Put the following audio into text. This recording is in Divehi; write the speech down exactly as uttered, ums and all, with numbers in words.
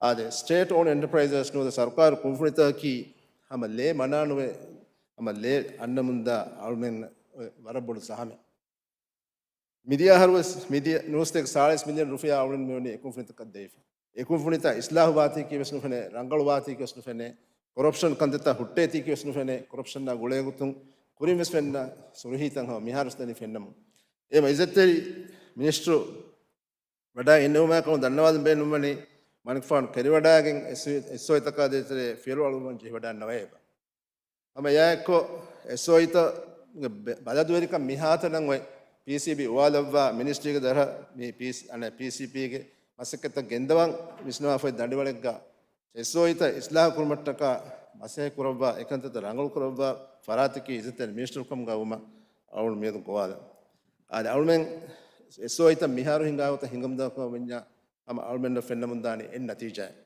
އާދެ، ސްޓޭޓް އޯންޑް އެންޓަޕްރައިޒަސް ނުވަތަ ސަރުކާރު ކުންފުނިތަކަކީ ހަމަ ލޭ މަނާނުވެ، ހަމަ ލޭ އަންނަމުންދާ އަޅުމެން ވަރަށް ބޮޑު ސަހަމެއް. މިދިޔަ އަހަރުވެސް މިދިޔަ ނޫސްތޭކަ ސާޅީސް މިލިއަން ރުފިޔާ އަޅުމެން މިވަނީ އެކުންފުނިތަކަށް ދެވިފަ. އެކުންފުނިތައް އިސްލާހުވާތީކީ ވެސް ނުފެނޭ، ރަނގަޅުވާތީކީ ވެސް ނުފެނޭ، ކޮރަޕްޝަން ކަންތައްތައް ހުއްޓޭތީކީ ވެސް ނުފެނޭ، ކޮރަޕްޝަންއާ ގުޅޭގޮތުން ކުރިން ވެސް ފެންނަ ސުރުހީތައް ހަމަ މިހާރުވެސް ދަނީ ފެންނަމުން. އެހެންވީމަ އިއްޒަތްތެރި މިނިސްޓަރު ވަޑައިގެންނެވުމާއެކު ދަންނަވާލަން ބޭނުންވަނީ، މަނިކުފާނު ކެރިވަޑައިގެން އެސް-، އެސްއޯއިތަކާ ދޭތެރޭ ފިޔަވަޅު އަޅުވަން ޖެހިވަޑައިގަންނަވައޭ އެބަ. ހަމަ އެއާއެއްކޮށް އެސްއޯއިތައް ބަ-، ބަލަދުވެރިކަން މިހާތަނަށް އޮތް ޕީސީބީ އުވާލައްވާ މިނިސްޓްރީގެ ދަރަ މި ޕީސީ-، އަނެއް ޕީސީޕީގެ މަސައްކަތްތައް ގެންދަވަން ވިސްނަވާފައި ދަނޑިވަޅެއްގަ އެސްއޯއިތައް އިސްލާހު ކުރުމަށްޓަކާ މަސައްކަތް ކުރައްވާ، އެކަންތައްތައް ރަނގަޅު ކުރައްވާ ފަރާތަކީ އިއްޒަތްތެރި މިނިސްޓަރު ކަމުގަ ވުމަށް އަޅުން މިއަދު ގޮވާލަން. އާދެ، އަޅުމެން އެސްއޯއިތައް މިހާރު ހިނގާ ގޮތަށް ހިނގަމުންދާކަމަށް ވަންޏާ ހަމަ އަޅުމެންނަށް ފެންނަމުންދާނީ އެއް ނަތީޖާއެއް.